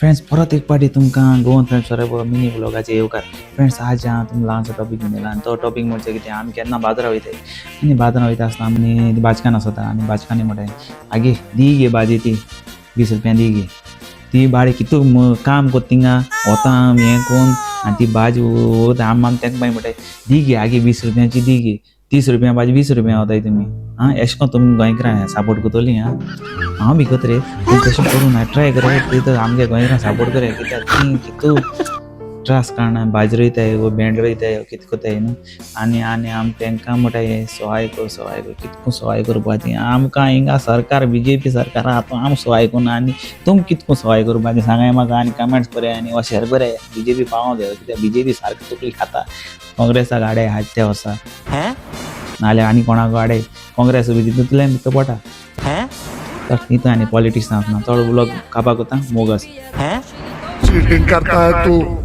Friends, परत एक पाटी तुमकां गोवन फ्रेंड्स फॉरएवर मिनी व्लॉगाचे येवकार. फ्रेंड्स, आज हांव तुमकां ल्हानसो टॉपीक घेवन येयला आनी तो टॉपीक म्हणजे कितें, आमी केन्ना बाजारां वयताय आनी बाजारां वयता आसतना आमी भाजकान आसता आनी भाजकान्नी म्हणटाय, "आगे, दी गे भाजी ती, 20 रुपया दी गे." ती बाळी कितू काम कोत्ता थिंगा वता हें कोन्न आनी ती भाजी वता. आमी आमी तांकां मागीर म्हणटाय, "दी गे आगे, 20 रुपयांची दी गे." 30 रुपया भाजी 20 रुपया वताय तुमी. आं, एशें कोन्न तुमी गोंयकारां सपोर्ट करतली? आं, हांव बी करता रे, पूण तशें करूं ना. ट्राय कराय ती आमगे गोंयकारां सपोर्ट कराय, कित्याक ती कितू त्रास काडना, भाजी रोयताय वो भेंड रोयताय, कितें करताय न्हू. आनी आनी आमी तांकां म्हणटाय, सहाय कर, सहाय कर. कितको सहाय करपाची आमकां? हिंगा सरकार, बीजेपी सरकार आतां आम सहाय करना आनी तुम कितको सहाय करपाचें सांगाय म्हाका. आनी कमेंट्स कराय आनी वा शेअर कराय. बीजेपी पावों दे, कित्याक बीजेपी सारकें तकली खाता. काँग्रेसाक हाडाय हाड ते वर्सा, नाल्यार आनी कोणाक हाडाय. काँग्रेस बी तितूंतल्यान भितर पडटा. तर तितून आनी पॉलिटिक्स ना, चड उलोवप काबार कोता. मोग आसा. चीटिंग करता है तू.